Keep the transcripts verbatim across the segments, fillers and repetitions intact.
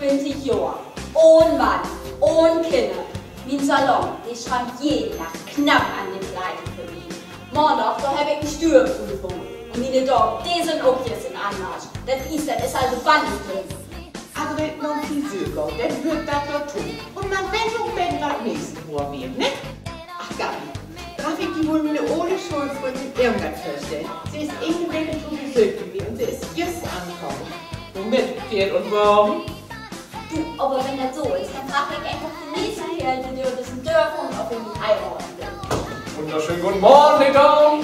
Twintig Johr. Ohn Mann, ohn Kinner. Mien Salon, de schrammt jeden Dag knapp an de Pleite vörbi. Maandag, dor heff ik en Stüerprüfung. Un miene Daam, de sünd ok jüst in Anmarsch. Dat is, dat is also bannig drin. Also, wenn ik na 'n Friseur gah, denn höört dat dorto. Un man weet ok, wenn wat nächste Woch weer, ne? Ach, Gabi, draff ik di mal miene ole Schoolfründin Irmgard vörstellen? Se is ene Week to Besöök bi mi un se is jüst ankamen. Womit? Peerd un Wagen? Du, aver wenn dat so is, denn fraag ik eenfach den nächsten Keerl, de dor dör is, of he mi heiraden will. Wunnerschönen guten Morgen, Lady Daam.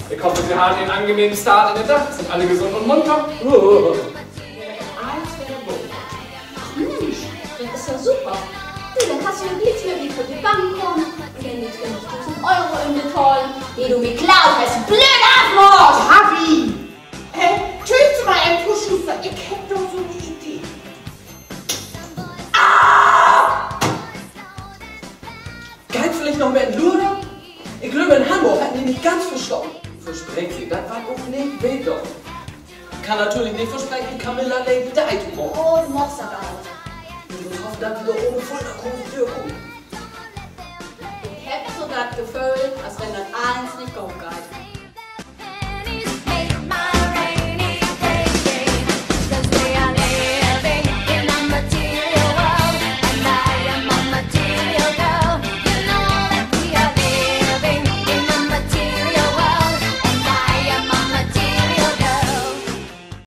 Ik hoff, Se harrn en angenehmen Start in den Dag. Sünd alle gesund un munter? Allens wedder goot. Ach Minsch, dat is ja super. Du, denn kannst du ja glieks wedder bi de Bank kamen un denn de twintigdusend Euro ünnerbetahlen, de du mi klaut hest, blöde Afmaas! Gabi! Äh, tschüüs mal, Fru Schuster, ik heff doch so 'ne Idee. Geiht villicht noch mit en Luder? Ik glööv, in Hamborg hett he nich ganz verstahn. Verspreek Se, dat warrt ok nich weh doon. Kann natürlich nich verspreken, Camilla Lady Di to maken. Oh, du maakst dat al. Wi mööt hoffen, dat wi dor ohne Vullnarkose dörkaamt. Ik heff so dat Geföhl, as wenn dat allens nich goot geiht.